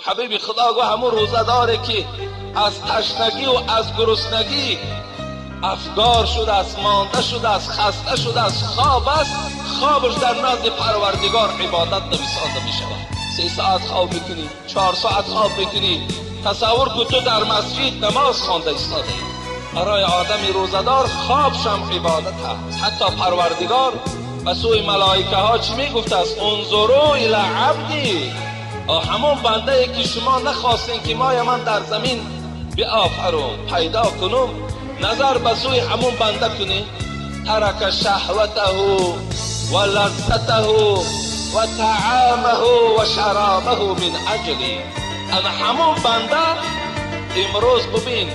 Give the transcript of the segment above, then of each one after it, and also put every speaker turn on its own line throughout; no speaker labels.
Ҳабиби Худо гуфт ҳамун рӯзадоре ки аз ташнагӣ ва аз гуруснагӣ афгор шудааст, монда шудааст, хаста шудааст, хоб аст, хобаш дар назди Парвардигор ибодат нависонда мешавад. 3 соат хоб мекунӣ, 4 соат хоб мекунӣ. Тасаввур кун ту дар масҷид намоз хонда истодаӣ. Барои одами рӯзадор хобаш ҳам ибодат аст. Ҳатто Парвардигор ба сӯи малоикаҳо чӣ мегуфтааст? Унзуру ило абдӣ. Ҳамон бандае ки шумо нахостед ки ман дар замин биофарам, пайдо кунам, назар ба сӯи ҳамон банда кунед. Тарака шаҳватаҳу ва лаззатаҳу ва таъамаҳу ва шарабаҳу мин аҷли. Ана ҳамон банда имрӯз бибин,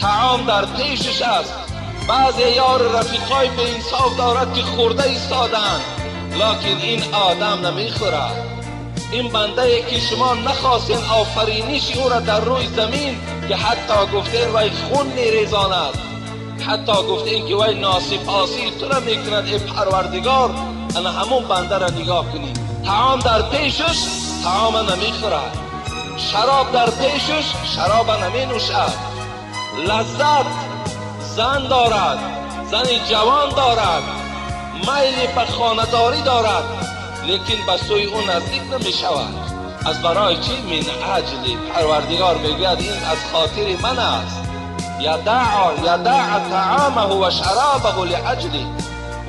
таом дар пешаш аст. Баъзе ёр рафиқҳои беинсоф дорад ки хӯрда истоданд, лекин ин одам намехӯрад. Ин бандае ки шумо нахостед офариниши ӯро дар рӯи замин, ки ҳатто гуфтед вай хун мерезонад, ҳатто гуфтед ки вай носипосии туро мекунад, эй Парвардигор, ана ҳамон бандаро нигоҳ кунед. Таом дар пешаш, таома намехӯрад. Шароб дар пешаш, шароба наменӯшад. Лаззат зан дорад, зани ҷавон дорад, майли ба хонадорӣ дорад, лекин ба сӯи ӯ наздик намешавад. Аз барои чӣ? Мин аҷли. Парвардигор мегӯяд ин аз хотири ман аст. Ядаъ таъамаҳу ва шарабаҳу лиаҷли.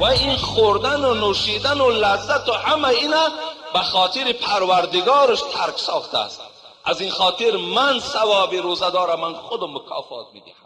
Ва ин хӯрдан ва нӯшидан ва лаззат ва ҳама ина ба хотири Парвардигораш тарк сохтааст. Аз ин хотир ман савоби рӯзадорам, ман худам мукофот медиҳам.